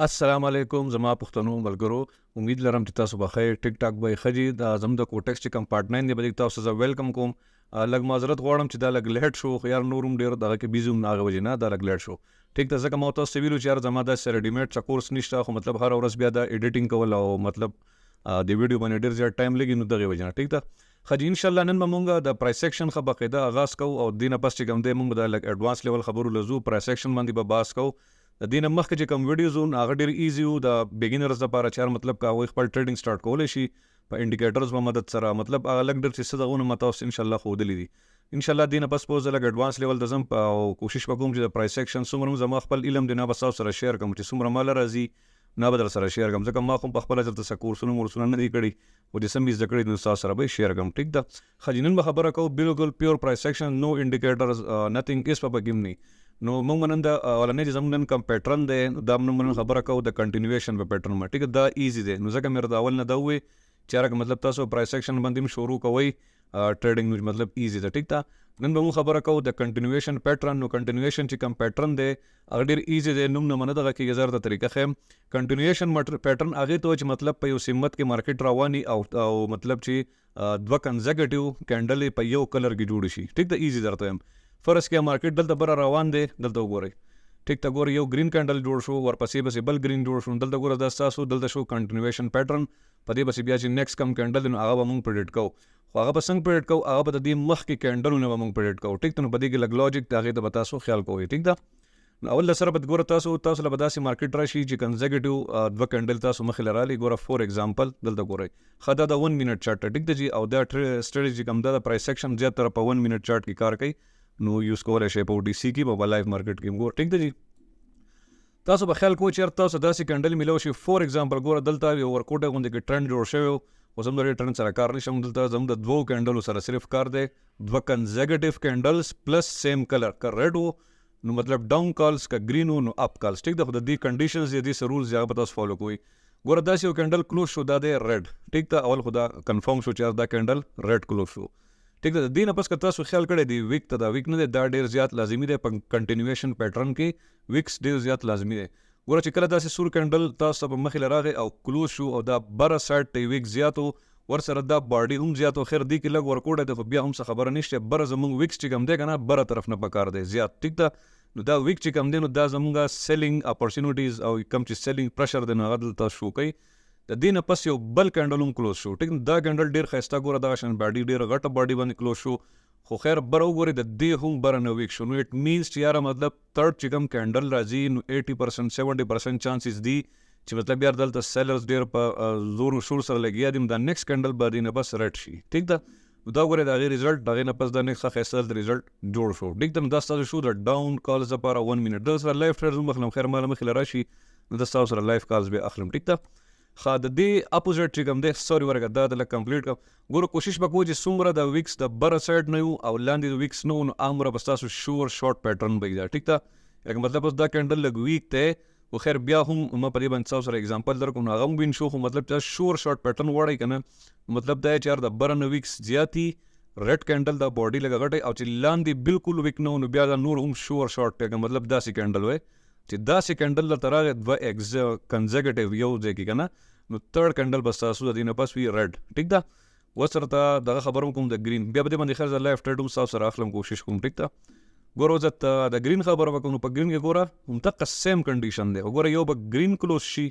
السلام علیکم زما پښتنو ملګرو، امید لرم چې تاسو به ښه یئ، ټیک ټاک به یې ښه جي. دا زموږ د کوټکس چې کوم پارټ 9 دی، به تاسو زه ویلکم کوم. لږ معذرت غواړم چې دا لږ لیټ شو، خو یار نور هم ډېر دغه کې بیزي وم، نه هغې وجې نه دا لږ لیټ شو. ټیک ده، ځکه ما تاسو ته ویلو چې یار زما داسې ریډیمیډ څه کورس نشته، خو مطلب هره ورځ بیا دا ایډیټینګ کول او مطلب د ویډیو باندې ډېر زیات ټایم لګي، نو دغې وجې نه. ټیک ده، ښه جي. انشاءالله نن به مونږ د پرایس اکشن ښه باقاعده آغاز کوو او دې نه پس چې کوم دی، مونږ به د لږ اډوانس لیول خبرو له ځو، پرایس اکشن باندې به بحث کوو. د دې نه مخکې چې کوم ویډیوز وو، هغه ډېر ایزي وو د بیګینرز لپاره، چې هر مطلب که هغوی خپل ټریډینګ سټارټ کولی شي په انډیکیټرز په مدد سره، مطلب هغه لږ ډېر چې څه دغونه ما تاسو ان شاء الله ښودلي دي. ان شاء الله دې نه پس به زه لږ اډوانس لیول ته ځم او کوشش به کوم چې د پرایس اکشن څومره هم زما خپل علم دی، نه به تاسو سره شیر کوم. چې څومره مال راځي، نه به در سره شیر کوم، ځکه ما خو په خپله چېرته څه کورسونه مورسونه نه دي کړي، خو چې څه مې زده کړي، نو تاسو سره به یې شیر کوم. ټیک ده، ښه جي. نن به خبره کوو بالکل پیور پرایس اکشن، نو انډیکیټرز، نتینګ، هېڅ به پکې هم نه. نو موږ نن د اولنې چې زموږ نن کوم پیټرن دی، دا موږ نن خبره کوو د کنټینویشن په پیټرن باندې. ټیک، دا ایزي دی، نو ځکه مې راته اول نه دا ووایي چې یاره مطلب تاسو پرایس اکشن باندې هم شروع کوئ ټریډینګ، نو مطلب ایزي ده. ټیک ده، نن به موږ خبره کوو د کنټینویشن پیټرن. نو کنټینویشن چې کوم پیټرن دی، هغه ډېر ایزي دی، نوم نه منه دغه کېږي، زه درته طریقه ښیم. کنټینویشن پیټرن هغې ته چې مطلب په یو سمت کې مارکیټ رواني او مطلب چې دوه کنزیکټیو کینډلې په یو کلر کې جوړ شي. ټیک ده، ایزي درته وایم. فرض کړه مارکیټ دلته بره روان دی، دلته وګورئ. ټیک ته ګورئ، یو ګرین کینډل جوړ شو، ورپسې پسې بل ګرین جوړ شو. دلته ګوره، دا ستاسو دلته شو کنټینویشن پیټرن. په دې پسې بیا چې نیکسټ کوم کینډل دی، نو هغه به مونږ پریډیټ کوو، خو هغه به څنګه پریډیټ کوو؟ هغه به د دې مخکې کینډلونه به مونږ پریډیټ کوو. ټیک ته، نو په دې کې لږ لاجیک د هغې ته به تاسو خیال کوئ. ټیک ده، نو اول سره به ګوره تاسو له به داسې مارکیټ راشي چې کنزیکټیو دوه کینډل تاسو مخې له رالي. ګوره، فور اگزامپل دلته ګورئ. ښه، دا د 1 منټ چارټ، ټیک ده جي. او دا سټریټجي کوم دا د پرایس اکشن زیات تر په 1 منټ چارټ کې کار کوي، نو یوز کولی شئ په او ټي سي کې، په لایف مارکیټ کې. ګور، ټیک ده جي. تاسو به خیال کوئ چې تاسو داسې کینډل میلاو شي. فور اگزامپل ګوره، دلته یو ورکوټه غوندې کې ټرند جوړ شوی و، اوس هم د دې ټرند سره کار نشم. دلته زموږ د دوو کینډلو سره صرف کار دی، دوه کنزیکټیو کینډلز پلس سیم کلر. که ریډ وو نو مطلب ډاون کالز، که ګرین وو نو اپ کالز. ټیک ده، خو د دې کنډیشنز دي، دې رولز هغه به تاسو فالو کوئ. ګوره، داسې یو کینډل کلوز شو، دا دی ریډ. ټیک ده، اول خو دا کنفرم شو چې دا کینډل ریډ کلوز شو. ټیک ده، د دې نه پس که تاسو خیال کړی دی ویک ته، دا ویک نه دی، دا ډیر زیات لازمي دی. په کنټینویشن پیټرن کې ویکس ډیر زیات لازمي دی. ګوره چې کله داسې سور کینډل تاسو په مخې له راغی او کلوز شو او دا بره سایډ ته ویک زیات و، ورسره دا باډي هم زیات و. خیر، دې کې لږ ورکوټی دی، خو بیا هم څه خبره نشته. بره زموږ ویکس چې کوم دی که نه، بره طرف نه پکار دی زیات. ټیک ده، نو دا ویک چې کوم دی، نو دا زموږ سیلینګ اپورچونیټیز او کوم چې سیلینګ پرشر دی، نو هغه دلته شو کوي. د دې نه پس یو بل کینډل هم کلوز شو. ټیک، دا کینډل ډیر ښایسته، ګوره، دغه شان باډي، ډیره غټه باډي باندې کلوز شو، خو خیر بره وګورئ، د دې هم بره نه ویک شو. نو اټ مینز چې یاره مطلب تھرډ چې کوم کینډل راځي، نو 80%، 70% چانسز دي چې مطلب یار دلته سیلرز ډیر په زور او شور سره لګیا دي، دا نیکسټ کینډل به دې نه بس ریډ شي. ټیک ده، نو دا ګوره د هغې ریزلټ، د هغې نه پس دا نیکسټ ښایسته ریزلټ جوړ شو. ټیک ده، نو دا ستاسو شو د ډاون کالز لپاره 1 منټ. دا سره لایف ټریډز هم اخلم. خیر، ماله مخې له راشي، نو دا ستاسو سره لایف کالز به اخلم. ټیک ده. ښه، د دې اپوزیټ چې کوم دی، سوري ورګه، دا د لږ کمپلیټ کړم. ګوره، کوشش به کوو چې څومره د ویکس د بره سایډ نه یو او لاندې د ویکس نه وو، نو هغومره به ستاسو شور شارټ پیټرن به وي دا. ټیک ده، لکه مطلب اوس دا کینډل لږ ویک دی، خو خیر بیا هم ما په دې باندې تاسو سره اگزامپل درکوم، نو هغه هم وین شو. خو مطلب چې شور شارټ پیټرن غواړئ که نه، مطلب دا چې یار د بره نه ویکس زیاتي، ریډ کینډل، دا باډي لږه غټه، او چې لاندې بالکل ویک نه، نو بیا دا نور هم شور شارټ دی. مطلب داسې کینډل وای چې داسې کینډل درته راغی دوه ایکز کنزیکټیو یو ځای کې که نه، نو تھرډ کینډل به ستاسو د دې نه پس وي ریډ. ټیک ده، اوس درته دغه خبره کوم د ګرین. بیا په دې باندې خیر زه لایف ټریډ هم ستاسو سره اخلم، کوشش کوم. ټیک ده، ګوره، اوس د ګرین خبره وکړو، نو په ګرین کې ګوره هم دقه سیم کنډیشن دی. ګوره، یو به ګرین کلوز شي،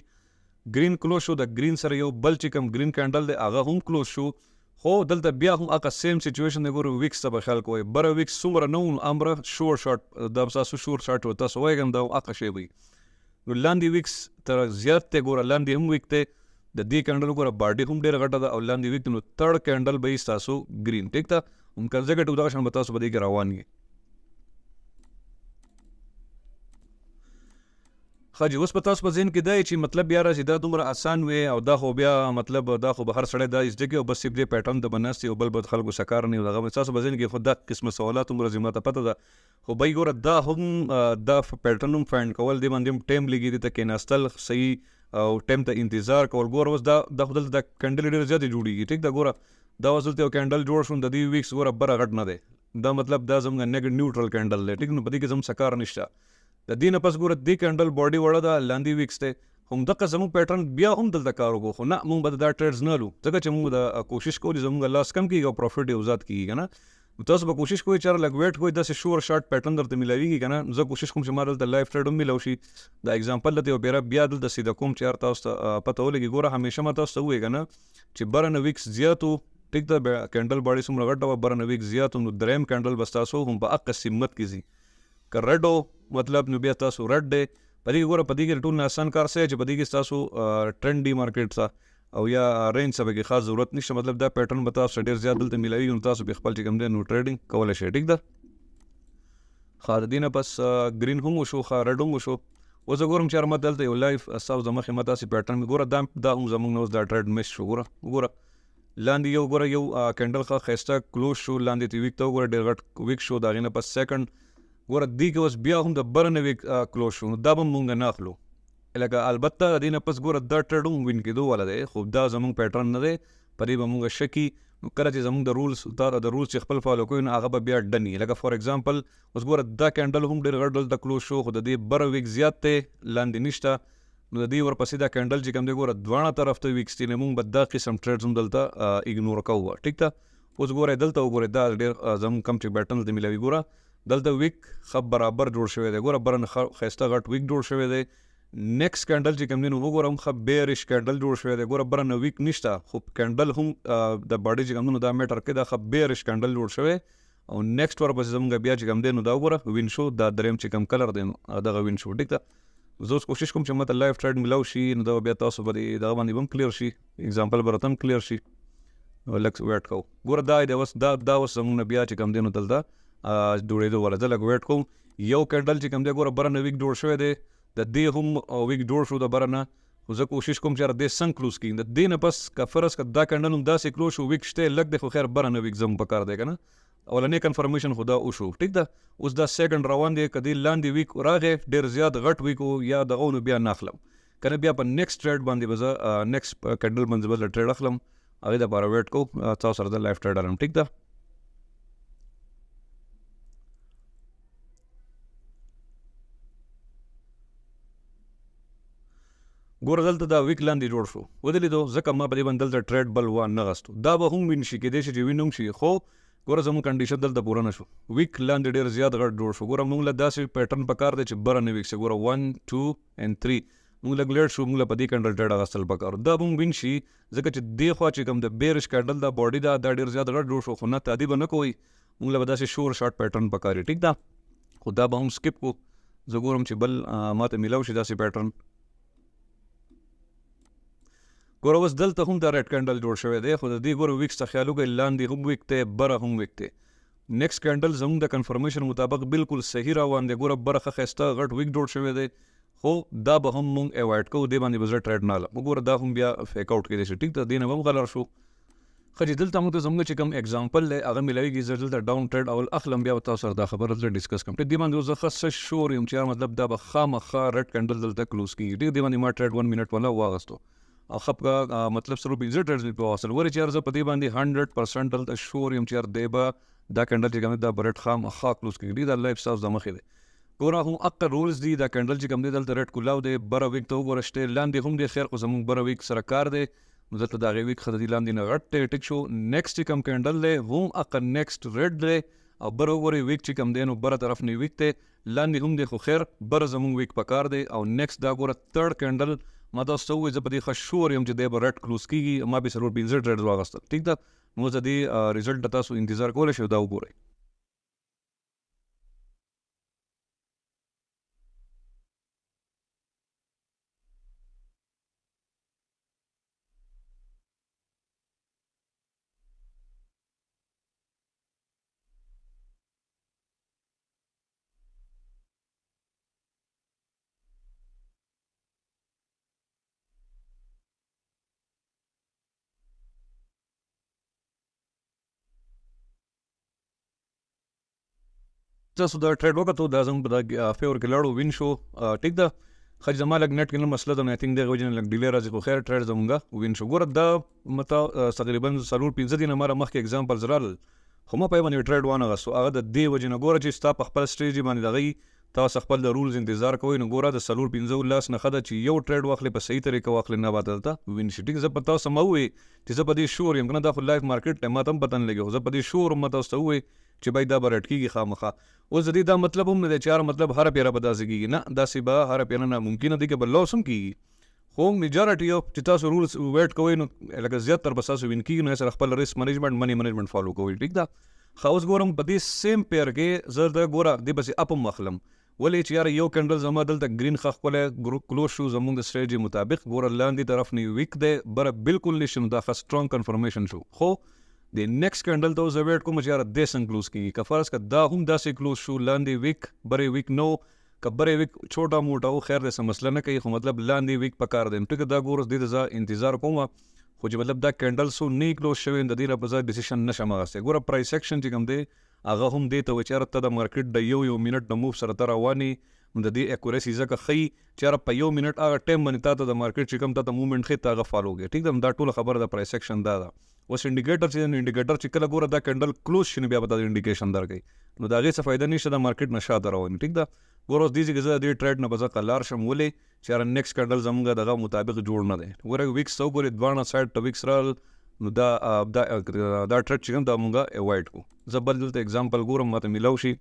ګرین کلوز شو، د ګرین سره یو بل چې کوم ګرین کینډل دی، هغه هم کلوز شو، خو دلته بیا هم هغه سیم سچویشن دی. ګوره، ویکس ته به خیال کوئ، بره ویکس څومره نه وو، هومره شور شارټ، دا تاسو شور شارټ و تاسو وایي، دا هغه شی وي. نو لاندې ویکس تر زیات دی، ګوره، لاندې هم ویک دی. د دې کینډل ګوره، باډي هم ډېره غټه ده او لاندې ویک، نو تھرډ کینډل به یې تاسو ګرین. ټیک ده، هم کنزیکټیو دغه شان به تاسو په دې کې روان یئ. ښه جي، اوس په تاسو په ذهن کې دی چې مطلب یاره چې دا دومره اسان وي او دا خو بیا مطلب دا خو به هر سړی دا زده کوي او بس دې پیټرن ته به ناست او بل به خلکو څه کار نه وي. دغه تاسو په ذهن کې خو دا قسمه سوالات هم راځي، ماته پته ده. خو بای ګوره، دا هم دا پیټرن هم فایند کول دی باندې هم ټایم لګي، دې ته کېناستل صحیح او ټایم ته انتظار کول. ګوره، اوس دا خو دلته دا کینډل ډېرې زیاتې جوړېږي. ټیک ده، ګوره، دا اوس دلته یو کینډل جوړ شو، د دې ویکس ګوره بره غټ نه دی، دا مطلب دا زموږ نیګ نیوټرل کینډل دی. ټیک، نو په دې کې زموږ څه کار نشته. د دې نه پس ګوره، دې کینډل باډي وړه ده، لاندې ویکس دی. هم دغه زموږ پیټرن بیا هم دلته کار وکړو، خو نه، موږ به دا ټریډز نه لو، ځکه چې موږ دا کوشش کوو چې زموږ لاس کم کیږي او پروفیټ یو زیات کیږي کنه. تاسو به کوشش کوئ چې لږ ویټ کوئ، داسې شور شارټ پیټرن درته ملاویږي کنه. زه کوشش کوم چې ما دلته لایف ټریډ هم ملاو شي. دا اگزامپل دلته یو پیرا بیا دلته سیده کوم چې یار تاسو ته پته ولګي. ګوره همیشه ما تاسو ته ووایي کنه چې بره نه ویکس زیات و، ټیک ده، کینډل باډي څومره غټه وه، بره نه ویک زیات و، نو دریم کینډل به ستاسو هم په اقه سمت کې ځي. که رډ و مطلب نو بیا تاسو رډ دی. په دې کې ګوره، په دې کې ټول نه اسان کار څه دی چې په دې کې ستاسو ټرینډ دی مارکیټ څه او یا رینج څه پکې خاص ضرورت نشته. مطلب دا پیټرن به تاسو ډېر زیات دلته میلاویږي، نو تاسو پرې خپل چې کوم دی نو ټریډینګ کولی شئ. ټیک ده. ښه، د دې نه پس ګرین هم وشو، ښه رډ هم وشو. اوس زه ګورم چې یار ما دلته یو لایف ستاسو د مخې ما داسې پیټرن ګوره، دا هم زموږ نه اوس دا ټریډ مس شو. ګوره وګوره لاندې یو ګوره یو کینډل ښه ښایسته کلوز شو، لاندې ته ویک ته وګوره ډېر غټ ویک شو. د هغې نه پس سیکنډ ګوره دې کې اوس بیا هم د بره نه ویک کلوز شو، نو دا به هم مونږ نه اخلو. لکه البته د دې نه پس ګوره دا ټریډ هم وین کېدو والا دی، خو دا زموږ پیټرن نه دی، په دې به مونږ شکي. نو کله چې زموږ د رولز دا د رولز چې خپل فالو کوي نو هغه به بیا ډن وي. لکه فار اگزامپل اوس ګوره دا کینډل هم ډېر غټ دلته کلوز شو، خو د دې بره ویک زیات دی، لاندې نشته، نو د دې ورپسې دا کینډل چې کوم دی ګوره دواړه طرف ته ویکس دي، نو مونږ به دا قسم ټریډز هم دلته اګنور کوو. ټیک ده. اوس ګوره دلته وګورئ دا ډېر زموږ کم چې پیټرن دلته میلاوي. ګوره دلته ویک ښه برابر جوړ شوی دی، ګوره بره نه ښه ښایسته غټ ویک جوړ شوی دی. نیکسټ کینډل چې کوم دی نو وګوره هم ښه بیرش کینډل جوړ شوی دی. ګوره بره نه ویک نشته، خو کینډل هم د باډي چې کوم دی نو دا میټر کوي، دا ښه بیرش کینډل جوړ شوی. او نیکسټ ورپسې زموږ بیا چې کوم دی نو دا وګوره وین شو، دا دریم چې کوم کلر دی نو دغه وین شو. ټیک ده. زه اوس کوشش کوم چې ماته لایف ټریډ ملاو شي، نو دا بیا تاسو به دې دغه باندې به هم کلیر شي، اگزامپل به راته هم کلیر شي. نو لږ ویټ کوو. ګوره دا دی اوس، دا اوس زموږ نه بیا چې کوم دی نو دلته جوړېدو والا. زه لږ ویټ کوم. یو کینډل چې کوم دی ګوره بره نه ویک جوړ شوی دی، د دې هم ویک جوړ شو د بره نه، خو زه کوشش کوم چې یاره دې څنګه کلوز کړي. د دې نه پس که فرض که دا کینډل هم داسې کلوز شو، ویک شته لږ دی، خو خیر بره نه ویک زموږ په کار دی که نه. اولنې کنفرمیشن خو دا وشو. ټیک ده. اوس دا سیکنډ روان دی، که دې لاندې ویک راغی ډېر زیات غټ ویک و یا دغه نو بیا نه اخلم، که نه بیا په نیکسټ ټریډ باندې به زه نیکسټ کینډل باندې به زه ټریډ اخلم، هغې دپاره ویټ کوو. تاسو سره زه لایف ټریډ لرم. ټیک ده. ګوره دلته دا ویک لاندې جوړ شو، ودې لیدو، ځکه ما په دې باندې دلته ټریډ بل وا نه غستو. دا به هم وین شي، کېدای شي چې وین هم شي، خو ګوره زموږ کنډیشن دلته پوره نه شو. ویک لاندې ډېر زیات غټ جوړ شو. ګوره موږ له داسې پیټرن په کار دی چې بره نه ویک شي. ګوره 1 2 اینډ 3 موږ لږ لیټ شو، موږ له په دې کینډل ټریډ اخیستل په کار. دا به هم وین شي، ځکه چې دې خوا چې کوم د بیرش کینډل دا باډي ده، دا ډېر زیات غټ جوړ شو، خو نه تعدی به نه کوئ، موږ له به داسې شور شارټ پیټرن په کار وي. ټیک ده. خو دا به هم سکپ کړو. زه ګورم چې بل ماته میلاو شي داسې پیټرن. ګوره اوس دلته هم دا ریډ کینډل جوړ شوی دی، خو د دې ګوره ویکس ته خیال وکړئ، لاندې هم ویک دی، بره هم ویک دی. نیکسټ کینډل زموږ د کنفرمیشن مطابق بالکل صحیح روان دی. ګوره بره ښه ښایسته غټ ویک جوړ شوی دی، خو دا به هم مونږ اوایډ کوو، دې باندې به زه ټریډ نه اخلم. وګوره دا هم بیا فیک اوټ کېدای شي. ټیک ده، دې نه به هم غلر شو. ښه چې دلته موږ ته زموږ چې کوم اگزامپل دی هغه میلاویږي، زه دلته ډاون ټریډ اول اخلم، بیا به تاسو سره دا خبره زه ډسکس کوم. ټیک، دې باندې اوس زه ښه څه شور یم چې یار مطلب دا به خامخا ریډ کینډل دلته کلوز کېږي. ټیک، دې باندې ما ټریډ 1 منټ والا واغستو او ښه په، مطلب څلور پنځه ټریډز مې پرې واخیستل. ولې چې یار زه په دې باندې 100% دلته شور یم چې یار دی به دا کینډل چې کوم دی دا به ریډ خامخا کلوز کېږي. ټیک، دا لایف ستاسو د مخې دی. ګوره هم اقل رولز دي. دا کینډل چې کوم دی دلته ریډ کولاو دی، بره ویک ته وګوره شته، لاندې هم دی، خیر خو زموږ بره ویک سره کار دی، نو دلته د هغې ویک ښه د دې لاندې نه غټ دی. ټیک شو. نیکسټ چې کوم کینډل دی هم اقل نیکسټ ریډ دی، او بره وګورئ ویک چې کوم دی نو بره طرف نه ویک دی، لاندې هم دی، خو خیر بره زموږ ویک په کار دی. او نیکسټ دا ګوره تھرډ کینډل، ما تاسو ته وویل زه په دې ښه شور یم چې دی به ریډ کلوز کېږي، ما پرې څلور پنځه ټریډز واخیستل. ټیک ده. نو اوس د دې ریزلټ ته تاسو انتظار کولی شئ، دا وګورئ. تاسو دا ټریډ وکړو، دا زموږ په دا فیور کې لاړو، وین شو. ټیک ده. ښه چې زما لږ نېټ کې نه مسله ده، نو آی تھنک دغه وجې نه لږ ډیلې راځي، خو خیر ټریډ زموږ وین شو. ګوره دا متا تقریباً څلور پنځه دینه ماره مخکې اگزامپلز راغلل، خو ما په یې باندې ټریډ وانه غستو. هغه د دې وجې نه ګوره چې ستا په خپل سټریټجي باندې دغه تاسو خپل د رولز انتظار کوئ، نو ګوره د څلور پنځه لاس نه ښه ده چې یو ټریډ واخلې، په صحیح طریقه واخلې، نه به درته وین شي. ټیک، زه په تاسو ما ووی چې زه په دې شور یم، کنه دا خو لایف مارکیټ دی، ما ته هم پته نه لګي، خو زه په دې شور ما تاسو ته ووی چې بای دا به رټ کېږي خامخا. اوس د دې دا مطلب هم نه دی چې هر مطلب هره پیره به داسې کېږي، نه، داسې به هره پیره نه ممکنه دی که به لاس هم کېږي، خو میجارټي اف چې تاسو رولز ویټ کوئ نو لکه زیات تر به تاسو وین کېږي، نو سره خپل ریسک منیجمنټ، منی منیجمنټ فالو کوئ. ټیک ده. ښه، اوس ګورم په دې سیم پیر کې زه دا ګوره دې پسې اپ هم اخلم، ولې چې یار یو کینډل زما دلته ګرین ښه ښکلی کلوز شو زمونږ د سټریټجي مطابق. ګوره لاندې طرف نه ویک دی، بره بالکل نشته، نو دا ښه سټرانګ کنفرمیشن شو. خو د نیکسټ کینډل ته اوس زه ویټ کوم چې یاره دې څنګه کلوز کېږي. که فرض که دا هم داسې کلوز شو، لاندې ویک، بره ویک، نو که بره ویک چوټا موټا و، خیر دی، څه مسله نه کوي، خو مطلب لاندې ویک پکار دی. ټیک، دا ګوره دې ته زه انتظار کوم، خو چې مطلب دا کینډل سو نه کلوز شوی، د دې نه په ځای ډیسیشن نشم اخیستی. ګوره پرایس اکشن چې کوم دی هغه هم دې ته وایي چې یاره ته د مارکیټ د یو یو منټ د موو سره ته روان یې، نو د دې اکوریسي ځکه ښیي چې یاره په یو منټ هغه ټایم باندې تا ته د مارکیټ چې کوم تا ته موومنټ ښیي، ته هغه فالو کړې. ټیک ده، دا ټوله خبره د پرایس اکشن دا ده. اوس انډیکیټر چې انډیکیټر چې کله ګوره دا کینډل کلوز شي، نو بیا به تا انډیکیشن درکوي، نو د هغې څه فایده نشته، د مارکیټ نه شاته روان. ټیک ده. ګوره اوس دې ځای کې زه د دې ټریډ نه به زه قلار شم، ولې چې یاره نیکسټ کینډل زمونږ دغه مطابق جوړ نه دی. ګوره ویکس ته وګورئ، دواړه سایډ ته ویکس راغلل، نو دا دا دا ټریډ چې کوم دا مونږه اوایډ کو. زه بل دلته اگزامپل ګورم، ماته میلاو شي.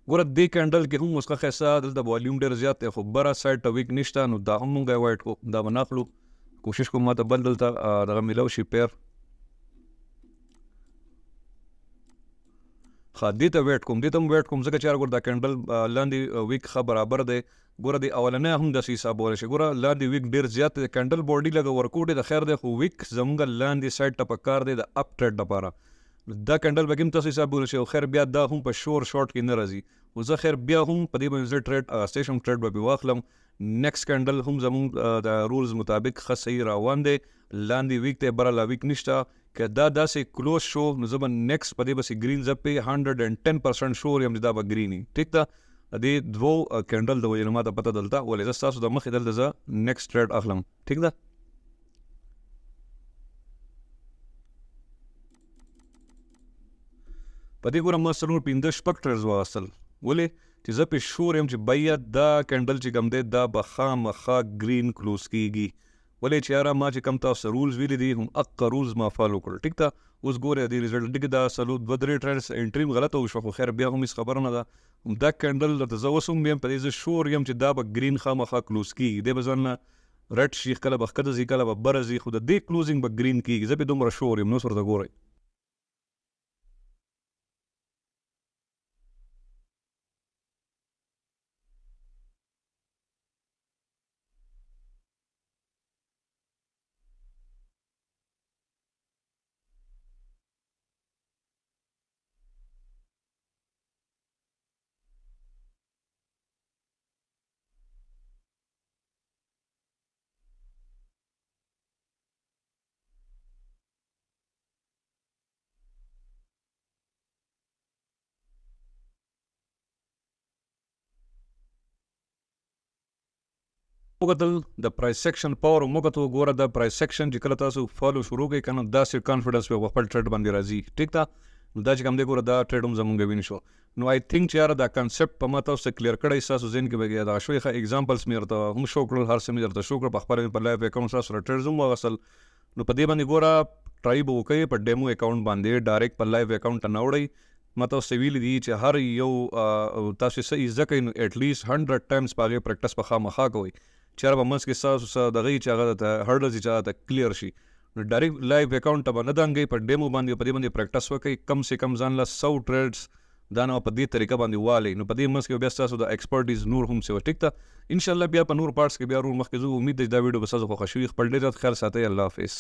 ګوره دې کینډل کې هم اوس ښه ښایسته دلته والیوم ډېر زیات دی، خو بره سایډ ته ویک نشته، نو دا هم مونږ اوایډ کو، دا به نه اخلو. کوشش کوم ماته بل دلته دغه میلاو شي پیر. ښه، دې ته ویټ کوم، دې ته هم ویټ کوم، ځکه چې یاره ګوره دا کینډل لاندې ویک ښه برابر دی. ګوره دې اولنی هم داسې حسابولی شي. ګوره لاندې ویک ډېر زیات دی، کینډل باډي لږه ورکوټې د خیر دی، خو ویک زمونږ لاندې سایډ ته پکار دی د اپ ټریډ لپاره. دا کینډل به کې هم تاسو حسابولی شئ، او خیر بیا دا هم په شور شارټ کې نه راځي، خو زه خیر بیا هم په دې باندې زه ټریډ اخیستی شم، ټریډ به پرې واخلم. نیکسټ کینډل هم زمونږ د رولز مطابق ښه صحیح روان دی، لاندې ویک دی، بره لا ویک نشته. که دا داسې کلوز شو نو زه به نیکسټ په دې پسې ګرین، زه پې 110% شور یم چې دا به ګرین وي. ټیک ده. د دې دوو کینډل د وجې نه ما ته پته دلته ولې زه ستاسو د مخې دلته زه نیکسټ ټریډ اخلم. ټیک ده. په دې ګوره ما څلور پنځه شپږ ټریډز واخیستل، ولې چې زه پې شور یم چې بیا دا کینډل چې کوم دی دا به خامخا ګرین کلوز کېږي، ولې چې یاره ما چې کوم تاسو رولز ویلي دي هم اقه رولز ما فالو کړل. ټیک ده. اوس ګورئ دې ریزلټ. ټیک، دا څلور دوه درې ټریډز انټري هم غلطه وشوه، خو خیر بیا هم هېڅ خبره نه ده. هم دا کینډل درته زه اوس هم یم په دې زه شور یم چې دا به ګرین خامخا کلوز کېږي، دی به ځان نه رټ شي، کله به ښکته ځي، کله به بره ځي، خو د دې کلوزینګ به ګرین کېږي. زه پې دومره شور یم، نو اوس ورته ګورئ. وکتل د پرایس سیکشن پاور مو وکتو. ګوره د پرایس سیکشن چې کله تاسو فالو شروع کړئ کنه، داسې کانفیډنس به خپل ټریډ باندې راځي. ټیک ده. نو دا چې کوم دی ګوره دا ټریډ هم زمونږ وین شو. نو آی تھنک چې یاره دا کنسپټ په ما تاسو ته کلیر کړی، ستاسو ذهن کې به دا شوی. ښه اگزامپلز مې درته هم شو کړل، هر څه مې درته شو کړل، په خپله مې په لایف اکاونټ تاسو سره ټریډز هم واخیستل. نو په دې باندې ګوره ټرای به وکړئ په ډیمو اکاونټ باندې، ډایرکټ په لایف اکاونټ ته نه وړئ. ما تاسو ته ویلي دي چې هر یو تاسو څه زده کوئ نو اټ لیست 100 ټایمز په هغې پریکټس په خامخا کوئ، چې یاره په منځ کې ستاسو څه دغه وي چې هغه درته هرډلز وي چې هغه درته کلیر شي. نو ډایرکټ لایف اکاونټ ته به نه دانګئ، په ډیمو باندې په دې باندې پریکټس وکړئ، کم سه کم ځان له 100 ټریډز دا نو په دې طریقه باندې والئ. نو په دې منځ کې بیا ستاسو د ایکسپرټیز نور هم څه وي. ټیک ده. انشاءالله بیا په نور پارټس کې بیا ورور مخکې ځو. امید دی چې دا ویډیو به ستاسو خوښه شوي. خپل ډېر زیات خیال ساتئ. الله حافظ.